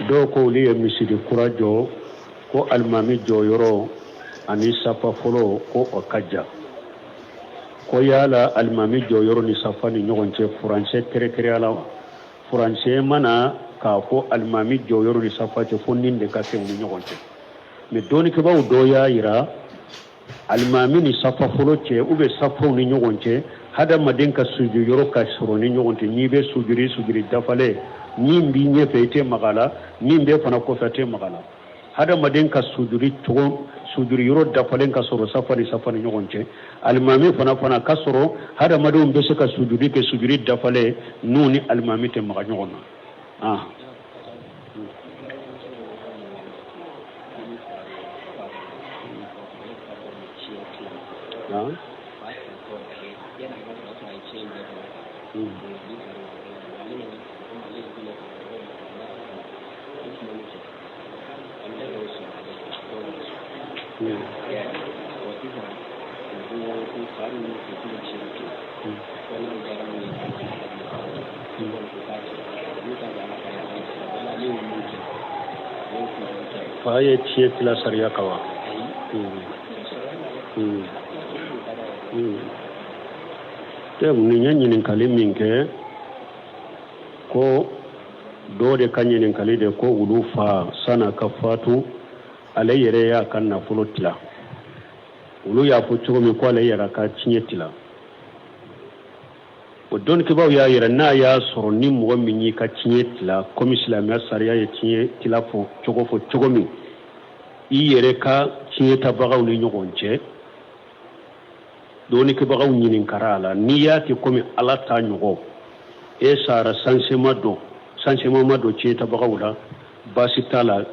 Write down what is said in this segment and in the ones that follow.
Dɔw ko olu ye misiri kura jɔ, ko alimami jɔyɔrɔ ani safa fɔlɔ, ko o ka jan, ko yala alimami jɔyɔrɔ ni safa ni ɲɔgɔn cɛ furancɛ kɛrɛnkɛrɛnya la wa? Furancɛ mana k'a fɔ alimami jɔyɔrɔ ni safa cɛ, fo nin de ka kɛ u ni ɲɔgɔn cɛ. Mais dɔnnikɛbaaw dɔw y'a yira alimami ni safa fɔlɔ cɛ ou bien safaw ni ɲɔgɔn cɛ, hadamaden ka sujudi yɔrɔ ka sɔrɔ ni ɲɔgɔn cɛ. N'i bɛ sujudi, sujudi dafalen, min b'i ɲɛfɛ i tɛ maga la, min bɛ fana kɔfɛ a tɛ maga la. Hadamaden ka sujudi cogo, sujudi yɔrɔ dafalen ka sɔrɔ safa ni safa ni ɲɔgɔn cɛ. Alimami fana ka sɔrɔ hadamadenw bɛ se ka sujudi kɛ sujudi dafalen, n'u ni alimami tɛ maga ɲɔgɔn na. Ah. Ah. Fa ye tiɲɛ tila sariya kan wa? Nin ye ɲininkali min kɛ, ko dɔw de ka ɲininkali de ko olu fa san'a ka fatu, ale yɛrɛ y'a ka nafolo tila. Olu y'a fɔ cogo min ko ale yɛrɛ ka tiɲɛ tila. O dɔnnikɛbaaw y'a yira n'a y'a sɔrɔ ni mɔgɔ min y'i ka tiɲɛ tila komi silamɛya sariya ye tiɲɛ tila fɔ cogo fɔ cogo min, i yɛrɛ ka tiɲɛ tabagaw ni ɲɔgɔn cɛ, dɔnnikɛbagaw ɲininkara a la, n'i y'a kɛ komi ala ta ɲɔgɔn, e sara changement don, changement ma don tiɲɛ tabagaw la, baasi t'a la.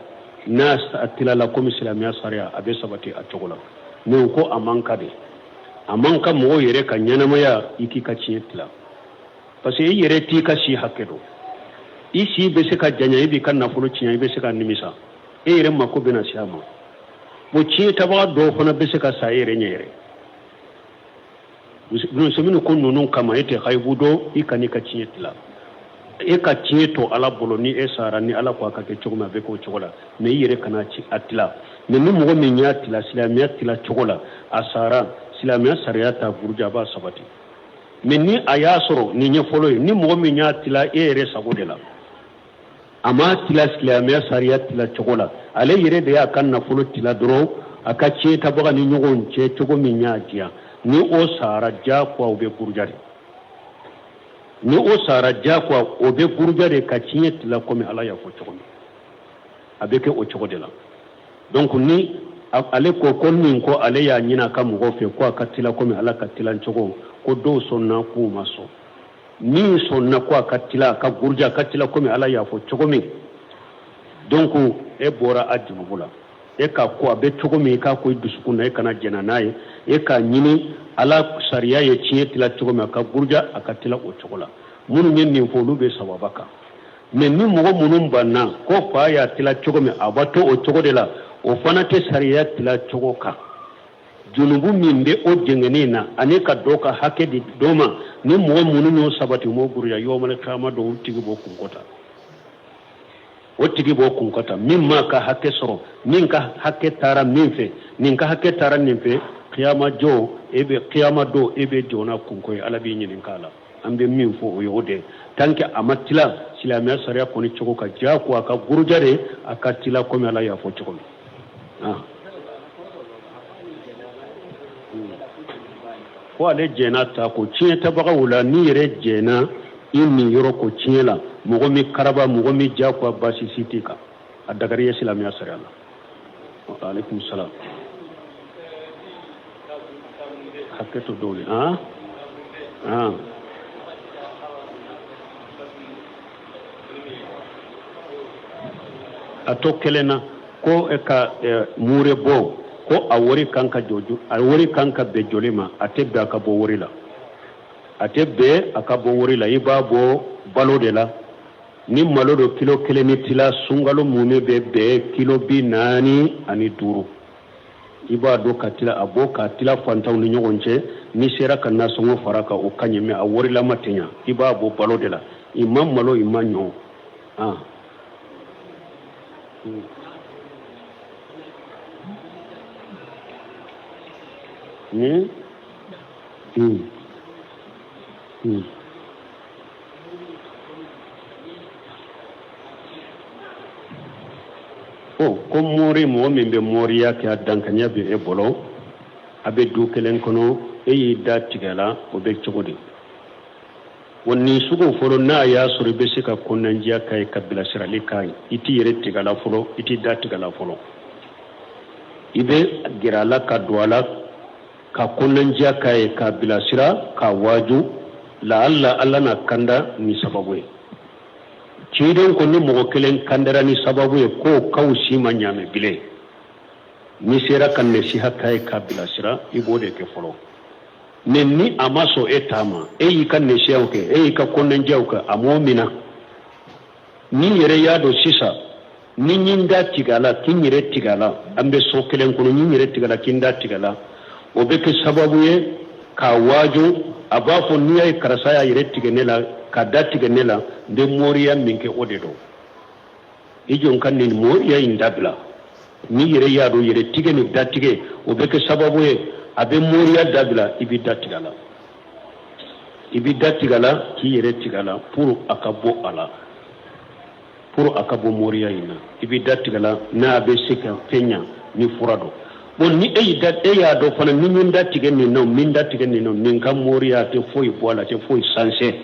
N'a tilala komi silamɛya sariya, a bɛ sabati a cogo la. Mais ko a man kan de, a man kan mɔgɔw yɛrɛ ka ɲɛnamaya i k'i ka tiɲɛ tila, parce que i yɛrɛ t'i ka si hakɛ dɔn. I si bɛ se ka janya, i b'i ka nafolo tiɲɛ, i bɛ se ka nimisa, e yɛrɛ mako bɛna se a ma. Bon, tiɲɛ tabaga dɔw fana bɛ se ka sa e yɛrɛ ɲɛ yɛrɛ. Minnu ko ninnu kama, e tɛ hayibu dɔn, i kan'i ka tiɲɛ tila, e ka tiɲɛ to ala bolo. Ni e sara, ni ala ko a ka kɛ cogo min, a bɛ k'o cogo la. Mais i yɛrɛ kana a tila. Mais ni mɔgɔ min y'a tila silamɛya tila cogo la, a sara, silamɛya sariya ta buruja, a b'a sabati. Mais ni a y'a sɔrɔ nin ye fɔlɔ ye, ni mɔgɔ min y'a tila e yɛrɛ sago de la, a m'a tila silamɛya sariya tila cogo la, ale yɛrɛ de y'a ka nafolo tila dɔrɔn a ka tiɲɛ tabaga ni ɲɔgɔn cɛ cogo min y'a diya, ni o sara, diyagoya o bɛ buruja de. Ni o sara, diyagoya o bɛ buruja de ka tiɲɛ tila komi ala y'a fɔ cogo min, a bɛ kɛ o cogo de la. Donc ni ale ko ko nin ko ale y'a ɲini a ka mɔgɔw fɛ ko a ka tila komi ala ka tila cogo, ko dɔw sɔnna, k'u ma sɔn. Min sɔnna ko a ka tila, a ka buruja, a ka tila komi ala y'a fɔ cogo min, donc e bɔra a junubu la. E k'a ko a bɛ cogo min, i k'a ko i dusukun na, e kana jɛnna n'a ye. E k'a ɲini ala sariya ye tiɲɛ tila cogo min, a ka buruja, a ka tila o cogo la. Minnu ye nin fɔ, olu bɛ sawaba kan. Mais ni mɔgɔ minnu banna ko fa y'a tila cogo min, a b'a to o cogo de la, o fana tɛ sariya tila cogo kan. Junubu min bɛ o jɛngɛni na ani ka dɔ ka hakɛ di dɔ ma, ni mɔgɔ minnu y'o sabati, m'o buruja yɔmale caman dɔw, o tigi b'o kunkɔta, o tigi b'o kunkɔta. Min m'a ka hakɛ sɔrɔ, min ka hakɛ taara min fɛ, nin ka hakɛ taara nin fɛ, kiyama jɔ, e bɛ kiyama don, e bɛ jɔ n'a kunko ye, ala b'i ɲininka a la. An bɛ min fɔ, o ye o de ye. Tant que a ma tila silamɛya sariya kɔni cogo ka diya ko a ka buruja de, a ka tila komi ala y'a fɔ cogo min. Ah. Ko ale jɛnna ta ko tiɲɛ tabagaw la, n'i yɛrɛ jɛnna i nin yɔrɔ ko tiɲɛ la, mɔgɔ min karaba, mɔgɔ min diya ko a baasi si t'i kan, a dagari ye silamɛya sariya la. Aleykum salam. Hakɛ to dɔɔni. Han han, a to kelen na ko e ka mure bɔ, ko a wari kan ka jɔ, a wari kan ka bɛn joli ma? A tɛ bɛn a ka bɔ wari la, a tɛ bɛn a ka bɔ wari la. I b'a bɔ balo de la. Ni malo don, kilo kelen ni tila, sunkalo mumɛ bɛ bɛn kilo 45. I b'a dɔn ka tila, a bɔ ka tila fantanw ni ɲɔgɔn cɛ. N'i sera ka nasɔngɔ fara kan, o ka ɲi. Mais a warilama tɛ ɲa, i b'a bɔ balo de la. I ma malo, i ma ɲɔ. Ah. Ni hmm. Hmm. O ko mori, mɔgɔ min bɛ moriya kɛ, a dankanya bɛ e bolo, a bɛ du kelen kɔnɔ, e y'i da tigɛ la, o bɛ cogo di? Wa nin sugu fɔlɔ, n'a y'a sɔrɔ i bɛ se ka kɔnɔnandiya k'a ye, ka bilasirali k'a ye, i t'i yɛrɛ tigɛ la fɔlɔ, i t'i da tigɛ la fɔlɔ, i bɛ gɛrɛ a la ka don a la ka kɔnɔnandiya k'a ye, k'a bilasira, k'a waaju, laala Ala na kanda ni sababu ye. Ciden ko ni mɔgɔ kelen kandara ni sababu ye, k'o k'aw si ma ɲaamɛ bilen. N'i sera ka nasiha k'a ye, k'a bilasira, i b'o de kɛ fɔlɔ. Mais ni a ma sɔn e ta ma, e y'i ka nasihaw kɛ, e y'i ka kɔnɔnandiyaw kɛ, a m'o mina, n'i yɛrɛ y'a dɔn sisan ni n ye n da tigɛ a la, k'i n yɛrɛ tigɛ a la, an bɛ so kelen kɔnɔ, ni n yɛrɛ tigɛ a la, k'i n da tigɛ a la, o bɛ kɛ sababu ye k'a waaju. A b'a fɔ n'i y'a ye karisa y'a yɛrɛ tigɛ ne la, ka da tigɛ ne la, n bɛ moriya min kɛ, o de don. I jɔ n ka nin moriya in dabila. N'i yɛrɛ y'a dɔn yɛrɛ tigɛ ni datigɛ, o bɛ kɛ sababu ye a bɛ moriya dabila, i b'i da tigɛ a la, i b'i da tigɛ a la, k'i yɛrɛ tigɛ a la pour a ka bɔ a la, pour a ka bɔ moriya in na. I b'i da tigɛ a la, n'a bɛ se ka fɛn ɲa ni fura dɔ. Bon, ni e y'i da, e y'a dɔn fana ni n da tigɛ nin na, min da tigɛ nin na, nin ka moriya a tɛ foyi bɔ a la, a tɛ foyi changer.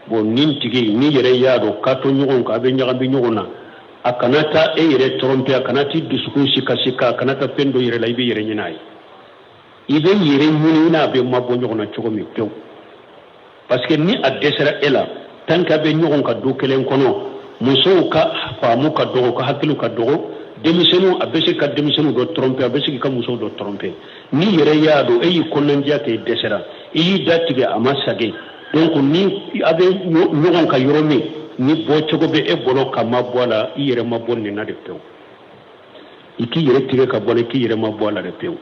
Bon, nin tigi, n'i yɛrɛ y'a dɔn k'a to ɲɔgɔn kan, a bɛ ɲagami ɲɔgɔn na, a kana taa e yɛrɛ tromper, a kana t'i dusukun sikasika, a kana taa fɛn dɔ yɛrɛ la, i bɛ yɛrɛ ɲini a ye, i bɛ yɛrɛ ɲini i n'a bɛ mabɔ ɲɔgɔn na cogo min pewu. Parce que ni a dɛsɛra e la, tant que a bɛ ɲɔgɔn kan du kelen kɔnɔ, musow ka faamu ka dɔgɔ, ka hakiliw ka dɔgɔ, denmisɛnninw, a bɛ se ka denmisɛnninw dɔ tromper, a bɛ se k'i ka musow dɔ tromper. N'i yɛrɛ y'a dɔn e y'i kɔnɔnandiya kɛ, i dɛsɛra, i y'i da tigɛ, a ma sage. Donc ni a bɛ ɲɔgɔn kan yɔrɔ min, ni bɔcogo bɛ e bolo ka ma bɔ a la, i yɛrɛ ma bɔ nin na de pewu. I k'i yɛrɛ tigɛ ka bɔ a la, i k'i yɛrɛ ma bɔ a la de pewu.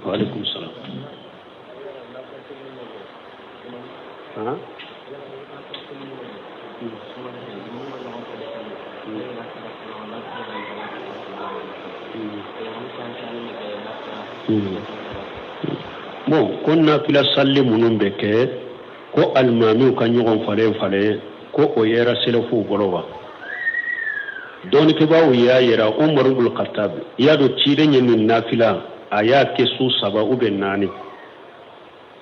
Waaleykum salaam. Han? Bon, ko nafila salli minnu bɛ kɛ ko alimamiw ka ɲɔgɔn falen falen, ko o yera sɛlɛfuw bolo wa? Dɔnnikɛbaaw y'a yira, Umaru bul Khattab, i y'a dɔn ciden ye nin nafila, a y'a kɛ su saba ou bien naani.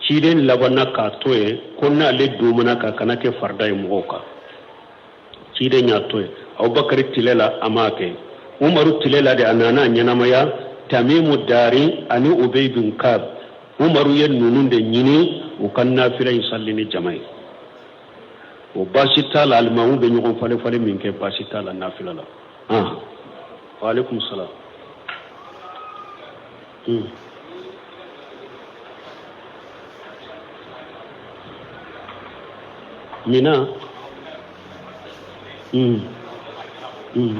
Ciden labanna k'a to yen ko n'ale dumana ka kana kɛ farida ye mɔgɔw kan. Ciden y'a to yen. Abubakari tile la, a m'a kɛ. Umaru tile la de, a nana ɲɛnamaya. Tamimu Dari ani Ubey bin Kab, Umaru ye ninnu de ɲini u ka nafila in salli ni jama ye. O baasi t'a la, alimamu bɛ ɲɔgɔn falen falen min kɛ, baasi t'a la nafila la. Waaleykum salaam. Mina. Hmm. Hmm.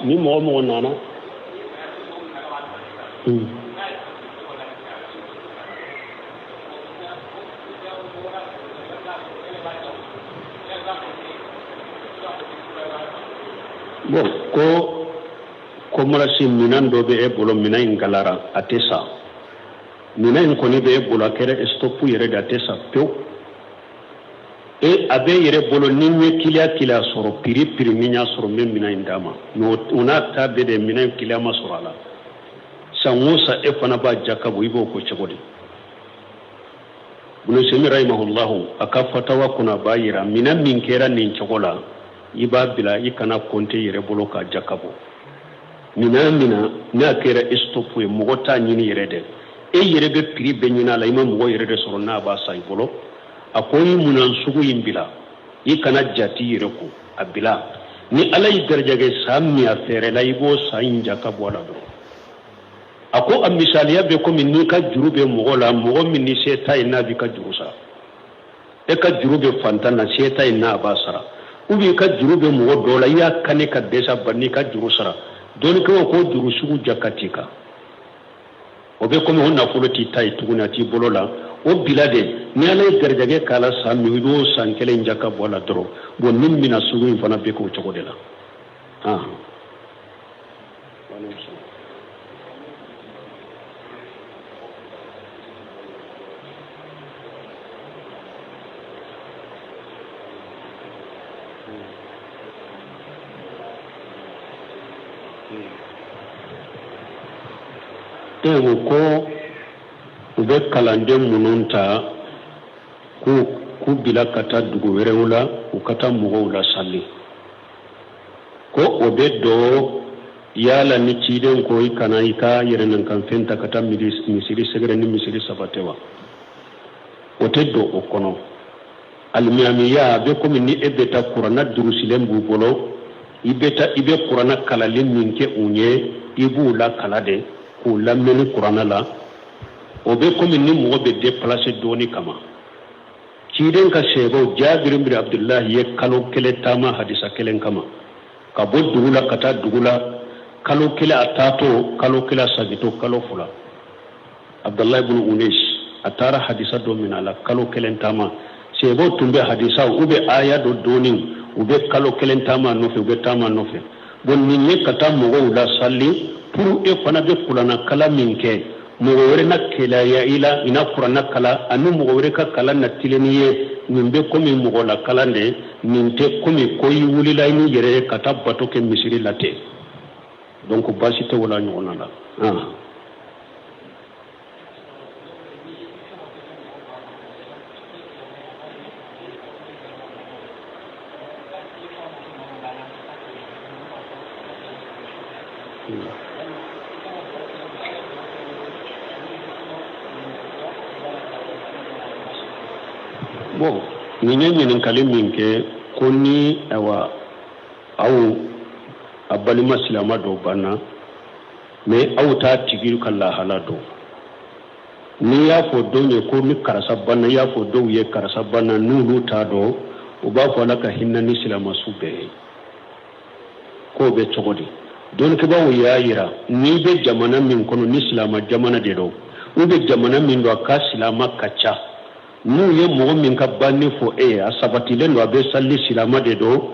Ni mɔgɔ mɔgɔ nana. Bon, ko commerce minɛn dɔ bɛ e bolo, minɛn in galara, a tɛ sa. Minɛn in kɔni bɛ e bolo, a kɛra stop yɛrɛ de, a tɛ sa pewu. E a bɛ yɛrɛ bolo, ni n ye client client sɔrɔ, prix prix min y'a sɔrɔ, n bɛ minɛn in d'a ma. Mais o n'a ta bɛɛ de, minɛn client ma sɔrɔ a la. San o san e fana b'a jaka bɔ, i b'o ko cogo di? Ibn Usaymin rahimahullahu, a ka fatawa kɔnɔ, a b'a yira minɛn min kɛra nin cogo la, i b'a bila, i kana compter yɛrɛ bolo k'a jaka bɔ. Minɛn min n'a kɛra stop ye, mɔgɔ t'a ɲini yɛrɛ dɛ, e yɛrɛ bɛ prix bɛɛ ɲini a la, i ma mɔgɔ yɛrɛ de sɔrɔ n'a b'a san i bolo. A ko i minɛn sugu in bila, i kana jati yɛrɛ ko a bila. Ni Ala y'i garijɛgɛ san min a fɛɛrɛ la, i b'o san in jaka bɔ a la dɔrɔn. A ko a misaliya bɛ komi n'i ka juru bɛ mɔgɔ la, mɔgɔ min ni se t'a ye n'a b'i ka juru sara. E ka juru bɛ fantan na, se t'a ye n'a b'a sara. Ou bien i ka juru bɛ mɔgɔ dɔ la, i y'a kani ka dɛsɛ ba n'i ka juru sara. Dɔnnikɛlaw ko juru sugu jaka t'i kan, o bɛ komi o nafolo t'i ta ye tuguni, a t'i bolo la, o bila de. Ni ala ye garijɛgɛ k'a la san min, i b'o san kelen jaka bɔ a la dɔrɔn. Bon, ni mina sugu in fana bɛ k'o cogo de la. O ko u bɛ kalanden minnu ta k'u bila ka taa dugu wɛrɛw la, u ka taa mɔgɔw lasali, ko o bɛ don yala ni ciden ko i kana i ka yɛrɛnankanfɛn ta ka taa misiri sɛgɛrɛ ni misiri saba tɛ wa? O tɛ don o kɔnɔ. Alimamiya a bɛ komi ni e bɛ taa kuranna durusilen b'u bolo, i bɛ taa i bɛ kuranna kalali min kɛ u ye, i b'u lakala de k'u lamɛnni kuranna la. O bɛ komi ni mɔgɔ bɛ déplacer dɔɔni kama. Ciden ka sahabaw Jabiri bin Abdulahi ye kalo kelen taama hadisa kelen kama, ka bɔ dugu la ka taa dugu la, kalo kelen a taatɔ, kalo kelen a sagitɔ, kalo 2. Abdulahi bin Unes a taara hadisa dɔ minɛ a la, kalo kelen taama. Sahabaw tun bɛ hadisa u bɛ aya dɔ dɔɔni, u bɛ kalo kelen taama nɔfɛ, u bɛ taama nɔfɛ. Bon, nin ye ka taa mɔgɔw lasali pour e fana bɛ kuranna kalan min kɛ, mɔgɔ wɛrɛ na kelaya i la, i na kuranna kalan ani mɔgɔ wɛrɛ ka kalan na tilenni ye. Nin bɛ komi mɔgɔ la kalan de, nin tɛ komi ko i wulila i ni yɛrɛ ye ka taa bato kɛ misiri la ten. Donc baasi tɛ o la ɲɔgɔnna la. Bon, nin ye ɲininkali min kɛ ko ni ayiwa aw a balima silama dɔ banna, mais aw t'a tigi ka lahala dɔn, n'i y'a fɔ dɔw ye ko ni karisa banna, i y'a fɔ dɔw ye karisa banna, n'olu t'a dɔn, u b'a fɔ ala ka hinɛ ni silama su bɛɛ ye. K'o bɛ cogo di? Dɔnnikɛbaaw y'a yira n'i bɛ jamana min kɔnɔ, ni silama jamana de don, u bɛ jamana min don a ka silama ka ca, n'u ye mɔgɔ min ka banni fɔ e ye, a sabatilen don, a bɛ sali, silama de don,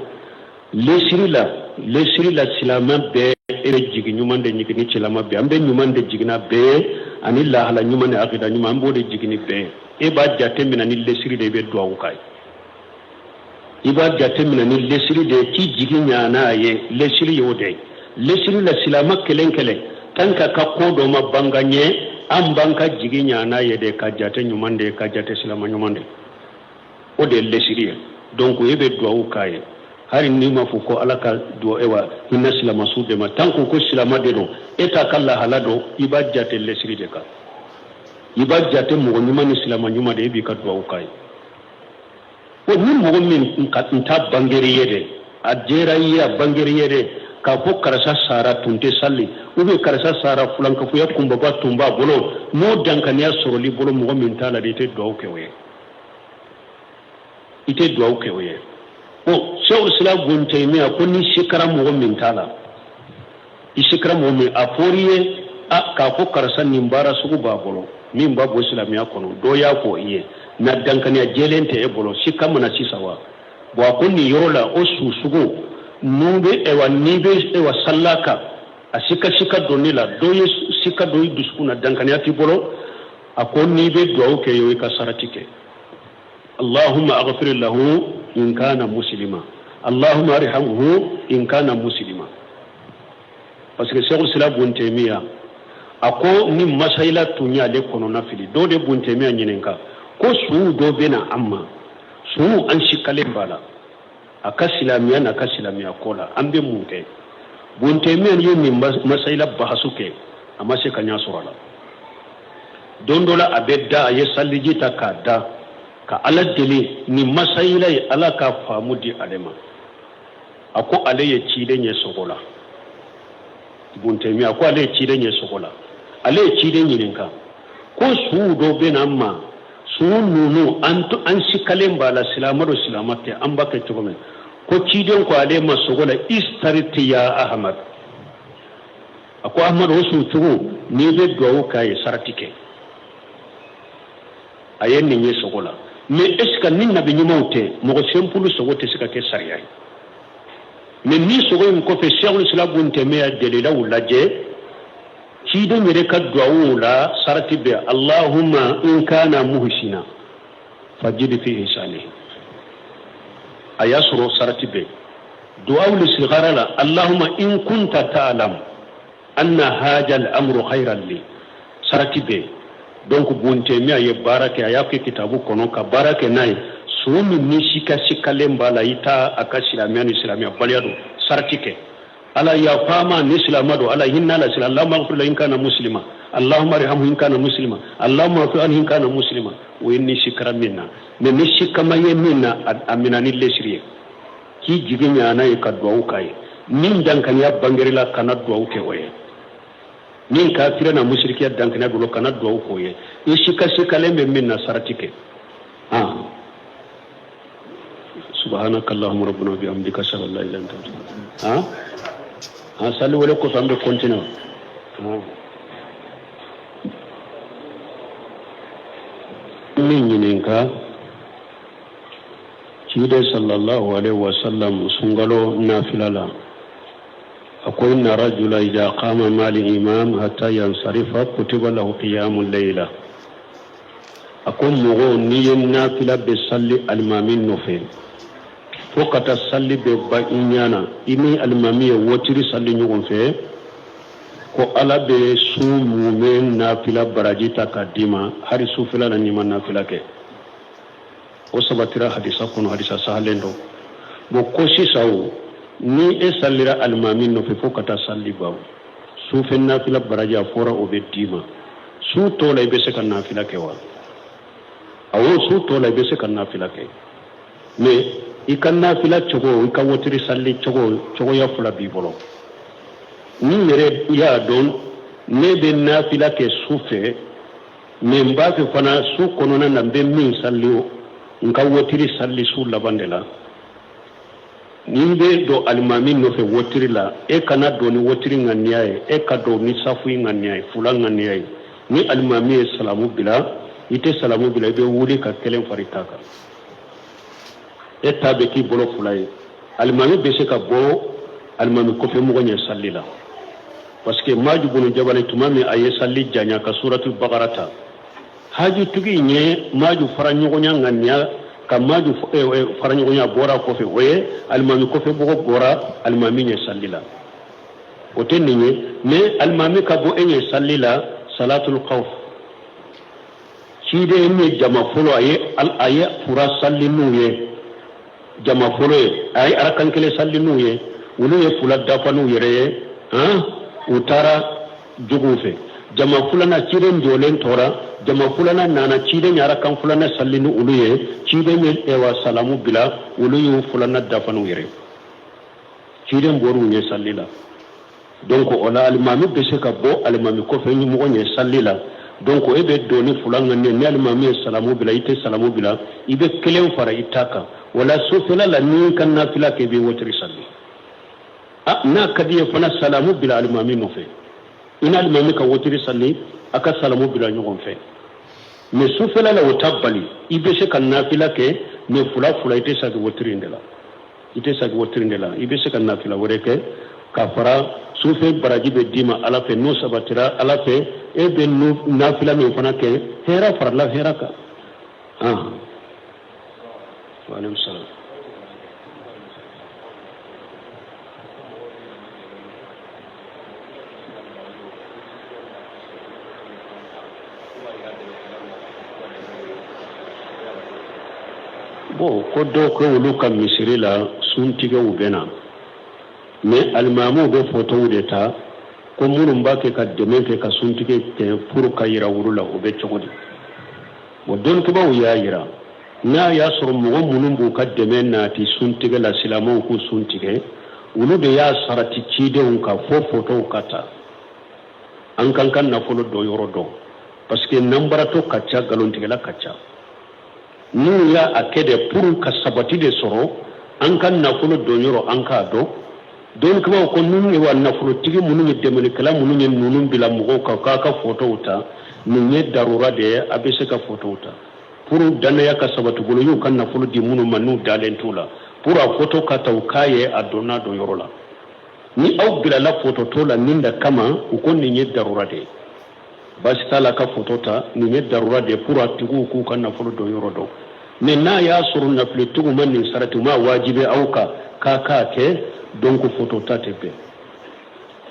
lesiri la, lesiri la, silama bɛɛ, e bɛ jigin ɲuman de jigin ni silama bɛɛ, an bɛ ɲuman de jiginna bɛɛ ye, ani lahala ɲuman ni akida ɲuman, an b'o de jigin ni bɛɛ ye. E b'a jate minɛ ni lesiri de, i bɛ duwawu k'a ye. I b'a jate minɛ ni lesiri de ye k'i jigi ɲa n'a ye, lesiri y'o de ye. Lesiri la, silama kelen kelen tant que ka ko dɔ ma ban ka ɲɛ, an b'an ka jigi ɲa n'a ye de, ka jate ɲuman de ye, ka jate silama ɲuman de, o de ye lesiri ye. Donc e bɛ duwawu k'a ye, hali n'i ma fɔ ko ala ka duwa ewa hinɛ silama su de ma, tant que ko silama de don, e t'a ka lahala dɔn, i b'a jate lesiri de kan, i b'a jate mɔgɔ ɲuman ni silama ɲuman de, e b'i ka duwawu k'a ye. O ni mɔgɔ min ka n ta bangeri ye dɛ, a jɛra i ye, a bangeri ye dɛ, k'a fɔ karisa sara tun tɛ sali, ou bien karisa sara fulankafoya kunbaba tun b'a bolo, n'o dankaniya sɔrɔli bolo mɔgɔ min t'a la de, i tɛ duwawu kɛ o ye, i tɛ duwawu kɛ o ye. O Sɛku Islam Bun Taymiya ko ni sikara mɔgɔ min t'a la, i sikara mɔgɔ min, a fɔr'i ye a k'a fɔ karisa nin baara sugu b'a bolo min b'a bɔ silamɛya kɔnɔ, dɔ y'a fɔ i ye na dankaniya jɛlen tɛ e bolo, sika mana sisan wa. Bon, a ko nin yɔrɔ la, o su sugu n'u bɛ ɛwa n'i bɛ ɛwa salila kan, a sika sika donni la, dɔ ye sika don i dusukun na, dankaniya t'i bolo, a ko n'i bɛ duwawu kɛ ye, i ka sarati kɛ: Allahumma aghfir lahu in kana muslima, Allahumma arhamhu in kana muslima. Parce que Sɛku Islam Bun Taymiya a ko ni masayila tun y'ale kɔnɔna fili, dɔw de Bun Taymiya ɲininka ko suw dɔ bɛ na an ma, suw an sikalen b'a la a ka silamɛya n'a ka silamɛya ko la, an bɛ mun kɛ? Bun Taymiya ye nin masayila bahasu kɛ, a ma se ka ɲɛ sɔrɔ a la. Don dɔ la a bɛ da, a ye saliji ta k'a da ka ala deli nin masayila ye, ala ka faamu di ale ma. A ko ale ye ciden ye sogo la. Bun Taymiya ko ale ye ciden ye sogo la, ale ye ciden ɲininka ko suw dɔ bɛ na an ma, su ninnu an sikalen b'a la, silama don silama tɛ, an b'a kɛ cogo min? Ko ciden ko ale ma sogo la: istariti ya Ahmad. ko Ahmadu o su cogo n'i bɛ duwawu k'a ye sarati kɛ. A ye nin ye sogo la. Mais est ce que ni nabi ɲumanw tɛ, mɔgɔ simple sogo tɛ se ka kɛ sariya ye. Mais ni sogo in kɔfɛ Sɛkul Islam Bun Tɛmiya dalilaw lajɛ, ciden yɛrɛ ka duwawu la sarati bɛ Allahumma in kana muhsina fajidi fi ihsani. A y'a sɔrɔ sarati bɛ duwawu istikhara la Allahumma in kunta ta'lam anna haja al-amru khayran li, sarati bɛ. Donc Bun Tɛmiya ye baara kɛ, a y'a kɛ kitabu kɔnɔ ka baara kɛ n'a ye. Su min ni sika sikalen b'a la, i t'a a ka silamɛya ni silamɛya baliya don, sarati kɛ. Ala yafa ma ni silama don, ala hinɛ la sila, Allahumma ighfir lahu in kana muslima, Allahumma arhamhu in kana muslima, Allahumma afu anhu in kana muslima. O ye ni sikara min na, mais ni sikama ye min na, a mina ni lesiri ye, k'i jigi ɲana ye ka duwawu k'a ye. Min dankaniya bangerila, kana duwawu kɛ o ye. Min kafira na musirikiya dankaniya bolo, kana duwawu k'o ye. I sika sikalen bɛ min na, sarati kɛ. Subhanaka Allahumma rabbana wa bihamdika ashhadu an la ilaha illa anta astaghfiruka. Sali wele kɔfɛ an bɛ continuer. Min ɲininka ciden sallallahu alaihi wasallam sunkalo nafila la, a ko inna rajula idha qama ma'al imam hatta yansarifa kutiba lahu qiyamul layla. A ko mɔgɔ n'i ye nafila bɛ sali alimami nɔfɛ fo ka taa sali bɛ ban i ɲɛ na, i ni alimami ye wotiri sali ɲɔgɔn fɛ, ko Ala bɛ su mumɛ nafila baraji ta k'a d'i ma, hali sufɛla la n'i ma nafila kɛ. O sabatira hadisa kɔnɔ, hadisa sahalen don. Bon, ko sisan o ni e salira alimami nɔfɛ fo ka taa sali ban, sufɛ nafila baraji a fɔra o bɛ d'i ma. Su tɔ la i bɛ se ka nafila kɛ wa? Awɔ, su tɔ la i bɛ se ka nafila kɛ, mais i ka nafila cogo, i ka wotiri sali cogo, cogoya fila b'i bolo. Ni yɛrɛ y'a dɔn ne bɛ nafila kɛ su fɛ, mais n b'a fɛ fana su kɔnɔna na n bɛ min sali o, n ka wotiri sali su laban de la. Ni n bɛ don alimami nɔfɛ wotiri la, e kana don ni wotiri ŋaniya ye, e ka don ni safu ŋaniya ye, fula ŋaniya ye. Ni alimami ye salamu bila, i tɛ salamu bila, i bɛ wuli ka kelen fari ta kan. E ta bɛ k'i bolo fila ye. Alimami bɛ se ka bɔ alimami kɔfɛ mɔgɔ ɲɛ sali la, parce que Maju bunu Jabali tuma min a ye sali janya ka suratu Bakara ta, hajutigi in ye Maju fara ɲɔgɔnya ŋaniya ka Maju fara ɲɔgɔnya bɔra kɔfɛ, o ye alimami kɔfɛ mɔgɔ bɔra alimami ɲɛ sali la. O tɛ nin ye, mais alimami ka bɔ e ɲɛ sali la, salatul khawf, ciden ye jama fɔlɔ a ye fura sali n'u ye, jama fɔlɔ ye a ye arakan kelen sali n'u ye, olu ye fula dafa n'u yɛrɛ ye, han, u taara juguw fɛ. Jama filanan ciden jɔlen tora, jama filanan nana, ciden ye arakan filanan sali ni olu ye, ciden ye ewa salamu bila, olu y'u filanan dafa n'u yɛrɛ ye, ciden bɔr'u ɲɛ sali la. Donc o la alimami bɛ se ka bɔ alimami kɔfɛ mɔgɔ ɲɛ sali la. Donc e bɛ don ni fula ŋaniya, ni alimami ye salamu bila, i tɛ salamu bila, i bɛ kelen fara i ta kan. O la sufɛla la n'i ka nafila kɛ, i bɛ wotiri sali. N'a ka di ye fana, salamu bila alimami nɔfɛ, i n'alimami ka wotiri sali, a ka salamu bila ɲɔgɔn fɛ. Mais sufɛla la o ta bali, i bɛ se ka nafila kɛ, mais fula fula, i tɛ sagi wotiri in de la, i tɛ sagi wotiri in de la. I bɛ se ka nafila wɛrɛ kɛ ka fara sufɛ, baraji bɛ d'i ma Ala fɛ, n'o sabatira Ala fɛ, e bɛ nafila min fana kɛ, hɛrɛ farala hɛrɛ kan. Wa aleykum salaam. Bon, ko dɔw ko olu ka misiri la suntigɛw bɛ na, mais alimamiw bɛ fotow de ta, ko minnu b'a kɛ ka dɛmɛ kɛ ka suntigɛ kɛ pour ka yira wulu la, o bɛ cogo di? Bon, dɔnnikɛbaaw y'a yira n'a y'a sɔrɔ mɔgɔ minnu b'u ka dɛmɛ nati suntigɛ la, silamɛw k'u suntigɛ, olu de y'a sarati cidenw kan fo fotow ka ta. An kan ka nafolo dɔ yɔrɔ dɔn, parce que nanbaratɔ ka ca, nkalontigɛla ka ca. N'u y'a kɛ de pour ka sabati de sɔrɔ, an ka nafolo dɔn yɔrɔ an k'a dɔn. Dɔnnikɛbaaw ko ninnu ye wa nafolotigi minnu ye dɛmɛnikɛla minnu ye ninnu bila mɔgɔw kan k'a ka fotow ta, nin ye darura de ye, a bɛ se ka fotow ta pour dannaya ka sabati bolo y'u ka nafolo di minnu ma n'u dalen t'u la, pour a foto ka ta u k'a ye a donna don yɔrɔ la. Ni aw bilala foto to la nin da kama, u ko nin ye darura de ye, baasi t'a la ka foto ta, nin ye darura de ye pour a tigiw k'u ka nafolo don yɔrɔ dɔn. Mais n'a y'a sɔrɔ nafolotigiw ma nin sarati, u ma wajibi aw kan k'a k'a kɛ, donc foto ta tɛ bɛn.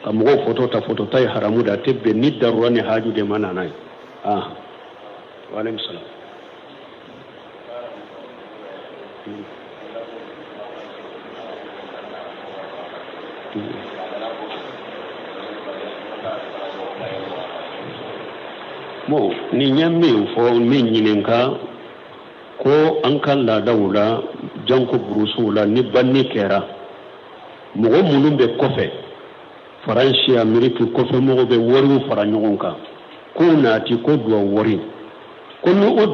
Ka mɔgɔw foto ta, foto ta ye haramu de, a tɛ bɛn ni darura ni haju de ma nana ye. Ah, wa aleykum salam. Bon, nin ye min fɔ, min ɲininka ko an ka laadaw la, janko burusuw la, ni banni kɛra, mɔgɔ minnu bɛ kɔfɛ, Faransi, Ameriki, kɔfɛ mɔgɔw bɛ wariw fara ɲɔgɔn kan k'o nati ko duwawu wari, ko ni o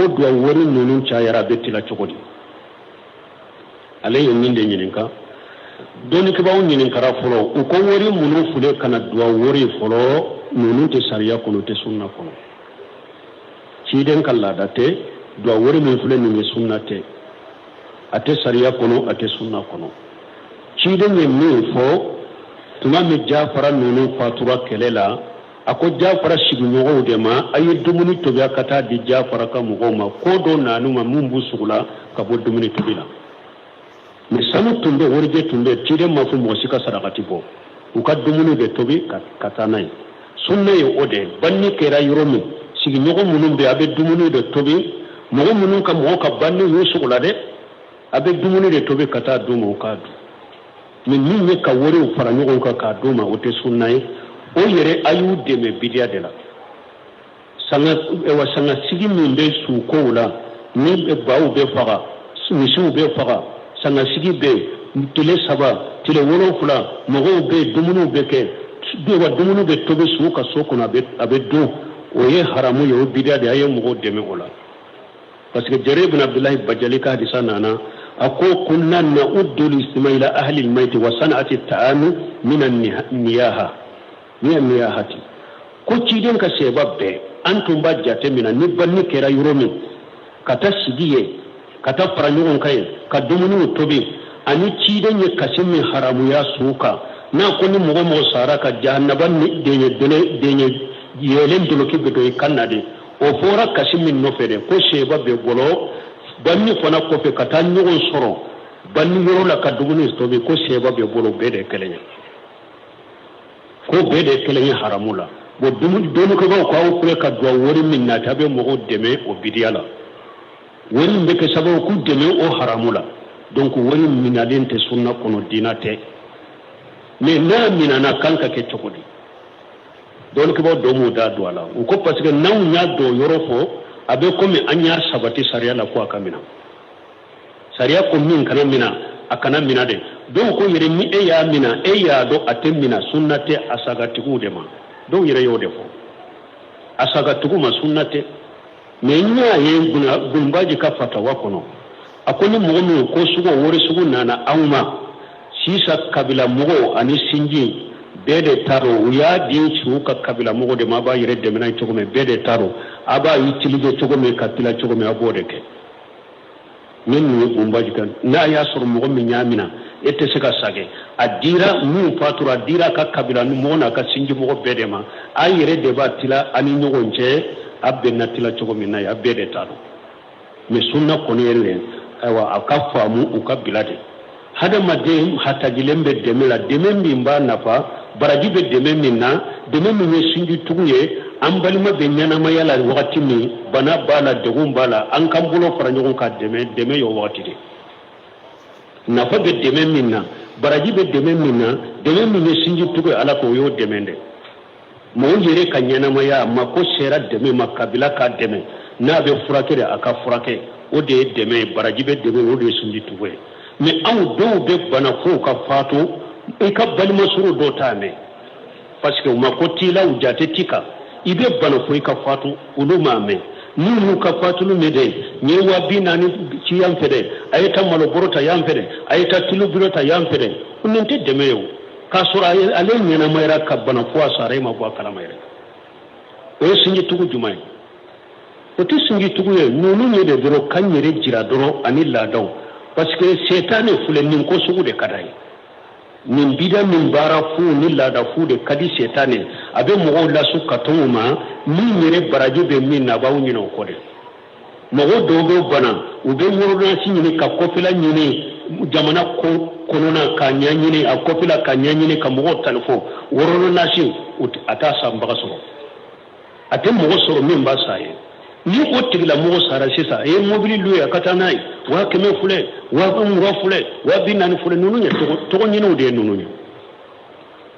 duwawu wari ninnu cayara, a bɛ tila cogo di? Ale ye min de ɲininka. Dɔnnikɛbaaw ɲininkara fɔlɔ, u ko wari minnu filɛ ka na duwawu wari fɔlɔ, ninnu tɛ sariya kɔnɔ, tɛ sunna kɔnɔ, ciden ka laada tɛ. Duwawu wari min filɛ nin ye, sunna tɛ, a tɛ sariya kɔnɔ, a tɛ sunna kɔnɔ. Ciden ye min fɔ tuma min Jafara ninnu fatura kɛlɛ la, a ko Jafara sigiɲɔgɔnw de ma, a ye dumuni tobi a ka taa di Jafara ka mɔgɔw ma, ko dɔ nan'u ma min b'u sugula ka bɔ dumuni tobi la. Mais sanu tun bɛ, warijɛ tun bɛ, ciden ma fɔ mɔgɔ si ka sarakati bɔ, u ka dumuni de tobi ka taa n'a ye. Sunna ye o de ye. Banni kɛra yɔrɔ min, sigiɲɔgɔn minnu bɛ, a bɛ dumuni de tobi, mɔgɔ minnu ka mɔgɔ ka banni y'u sugula dɛ, a bɛ dumuni de tobi ka taa d'u ma, u k'a dun. Mais min ye ka wariw fara ɲɔgɔn kan k'a d'u ma, o tɛ sunna ye. O yɛrɛ a y'u dɛmɛ bidiya de la. Sanga wa sanga sigi min bɛ su kow la, ni baw bɛ faga, misiw bɛ faga, sanga sigi bɛ yen tile 3, tile 7, mɔgɔw bɛ yen, dumuniw bɛ kɛ, wa dumuni bɛ tobi su ka so kɔnɔ, a bɛ dun, o ye haramu ye, o bidiya de ye, a ye mɔgɔw dɛmɛ o la. Parce que Jarir ibn Abdullahi Bajali ka hadisa nana, a ko kunna na'uddu al-istima ila ahli al-mayt wa sana'ati at-ta'ami min an-niyaha min an-niyahati. Ko ciden ka sɛba bɛɛ an tun b'a jate minɛ ni banni kɛra yɔrɔ min, ka taa sigi yen, ka taa fara ɲɔgɔn kan yen, ka dumuniw tobi, ani ciden ye kasi min haramuya su kan, n'a ko ni mɔgɔ mɔgɔ sara ka jahanaba ni deɲɛ yeelen doloki bɛ don i kan na de, o fɔra kasi min nɔfɛ dɛ, ko sɛba bɛ bolo banni fana kɔfɛ ka taa ɲɔgɔn sɔrɔ banni yɔrɔ la ka dumuni tobi, ko sɛba bɛ bolo, bɛɛ de kelen ye, ko bɛɛ de kelen ye haramu la. Bon, dɔnnikɛbaaw ko aw filɛ ka duwawu wari min nati, a bɛ mɔgɔw dɛmɛ o bidiya la, wari min bɛ kɛ sababu k'u dɛmɛ o haramu la. Donc wari minalen tɛ sunna kɔnɔ, diina tɛ. Mais n'a minana, kan ka kɛ cogo di? Dɔnnikɛbaaw dɔw m'u da don a la. U ko parce que n'anw y'a dɔn yɔrɔ fɔ, a bɛ komi an y'a sabati sariya la ko a ka minɛ. Sariya ko min kana minɛ, a kana minɛ dɛ. Dɔw ko yɛrɛ ni e y'a minɛ, e y'a dɔn a tɛ minɛ, sunna tɛ, a sagatigiw de ma. Dɔw yɛrɛ y'o de fɔ, a sagatigiw ma, sunna tɛ. Mais n y'a ye Gunbaji ka fatawa kɔnɔ, a ko ni mɔgɔ min ko sugu wari sugu nana aw ma sisan, kabila mɔgɔw ani sinji bɛɛ de t'a dɔn, u y'a di su ka kabila mɔgɔ de ma, a b'a yɛrɛ dɛmɛ n'a ye cogo min, bɛɛ de t'a dɔn, a b'a utiliser cogo min, ka tila cogo min, a b'o de kɛ. Ni nin ye Gunbaji kan, n'a y'a sɔrɔ mɔgɔ min y'a minɛ, e tɛ se ka sagɛ, a dira min fatura, a dira a ka kabila mɔgɔ n'a ka sinji mɔgɔ bɛɛ de ma, a yɛrɛ de b'a tila a ni ɲɔgɔn cɛ, a bɛnna tila cogo min na ye, a bɛɛ de t'a dɔn. Mais sunna kɔni yɛrɛ, ayiwa, a ka faamu u ka bila de. Hadamaden hatajilen bɛ dɛmɛ la, dɛmɛ min b'a nafa, baraji bɛ dɛmɛ min na, dɛmɛ min ye sinjitugu ye. An balima bɛ ɲɛnamaya la wagati min, bana b'a la, degun b'a la, an k'an bolo fara ɲɔgɔn kan dɛmɛ, dɛmɛ y'o wagati de. Nafa bɛ dɛmɛ min na, baraji bɛ dɛmɛ min na, dɛmɛ min ye sinjitugu ye, Ala ko o y'o dɛmɛ dɛ. Mɔgɔw yɛrɛ ka ɲɛnamaya, a mako sera dɛmɛ ma, kabila k'a dɛmɛ, n'a bɛ furakɛ de, a ka furakɛ, o de ye dɛmɛ ye, baraji bɛ dɛmɛ, o de ye sinjitugu ye. Mais anw dɔw bɛ bana fo ka faatu, i ka balimasuru dɔw t'a mɛn, parce que u ma ko t'i la, u jate t'i kan. I bɛ bana fo i ka faatu, olu m'a mɛn. N'u y'u ka fatuli mɛn dɛ, n ye 40.000 ci yan fɛ dɛ, a ye taa malo bɔrɔ ta yan fɛ dɛ, a ye taa tulu bidɔn ta yan fɛ dɛ, nin tɛ dɛmɛ ye o. K'a sɔrɔ ale ɲɛnamayara ka bana fo a sara, e ma bɔ a kalama yɛrɛ. O ye sinjitugu jumɛn ye? O tɛ sinjitugu ye. Ninnu ye de dɔrɔn ka n yɛrɛ jira dɔrɔn ani laadaw, parce que setanɛ filɛ nin ko sugu de ka d'a ye. Nin bida min baara fu ni laada fu de ka di setanɛ. A bɛ mɔgɔw lasu ka tɔn o ma min yɛrɛ baraji bɛ min na, a b'aw ɲinɛ o kɔ dɛ. Mɔgɔ dɔw bɛ bana, u bɛ ordonnance ɲini ka kɔfɛla ɲini, jamana kɔnɔna k'a ɲɛɲini, a kɔfɛla k'a ɲɛɲini, ka mɔgɔw tali fɔ ordonnance, a t'a sanbaga sɔrɔ, a tɛ mɔgɔ sɔrɔ min b'a san ye. Ni o tigilamɔgɔ sara sisan, a ye mobili louer a ka taa n'a ye, 100.000 filɛ, 20.000 filɛ, 40.000 filɛ. Ninnu ye tɔgɔ ɲiniw de ye. Ninnu ye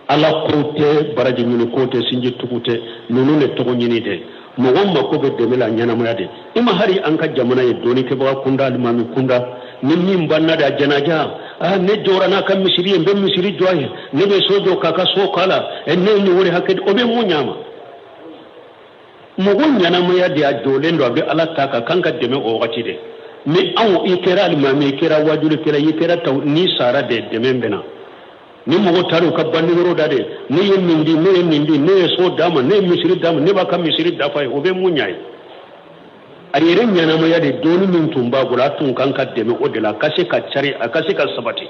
ala ko tɛ, baraji ɲini ko tɛ, sinji tugu tɛ, ninnu de tɔgɔ ɲini dɛ. Mɔgɔ mako bɛ dɛmɛ la ɲɛnamaya de. I ma hari an ka jamana ye dɔnnikɛbaga kunda, alimami kunda, ni min banna de a janaja, ah, ne jɔra n'a ka misiri ye, n bɛ misiri jɔ a ye, ne bɛ so jɔ k'a ka so k'a la, ne ye nin wari hakɛ, o bɛ mun ɲa ma? Mɔgɔ ɲɛnamaya de a jɔlen don, a bɛ ala ta ka kan ka dɛmɛ o wagati de. Ni anw, i kɛra alimami, i kɛra wajulikɛla, i kɛra taw, n'i sara de dɛmɛ bɛ na. Ni mɔgɔ taara u ka bandiyɔrɔ da de, ne ye nin di, ne ye nin di, ne ye so d'a ma, ne ye misiri d'a ma, ne b'a ka misiri dafa ye, o bɛ mun ɲa ye? A yɛrɛ ɲɛnamaya de, dɔɔni min tun b'a bolo, a tun kan ka dɛmɛ o de la, a ka se ka cari, a ka se ka sabati.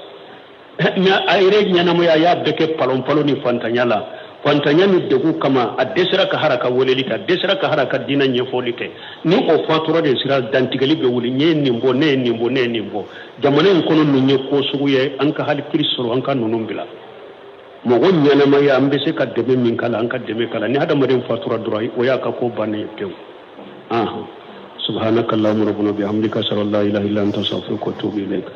Mais a yɛrɛ ɲɛnamaya, a y'a bɛɛ kɛ palon-palon ni fantanya la. Fantanya ni degun kama, a dɛsɛra ka hara ka weleli kɛ, a dɛsɛra ka hara ka diinɛ ɲɛfɔli kɛ. Ni o fatura de sira dantigɛli bɛ wuli, n ye nin bɔ, ne ye nin bɔ, ne ye nin bɔ. Jamana in kɔnɔ, nin ye ko sugu ye, an ka hakili sɔrɔ, an ka ninnu bila. Mɔgɔ ɲɛnamaya, an bɛ se ka dɛmɛ min k'a la, an ka dɛmɛ k'a la. Ni hadamaden fatura dɔrɔn, o y'a ka ko bannen ye pewu. Subhanaka allahumma rabbana bihamdika, ashhadu an la ilaha illa anta, astaghfiruka wa atubu ilayk.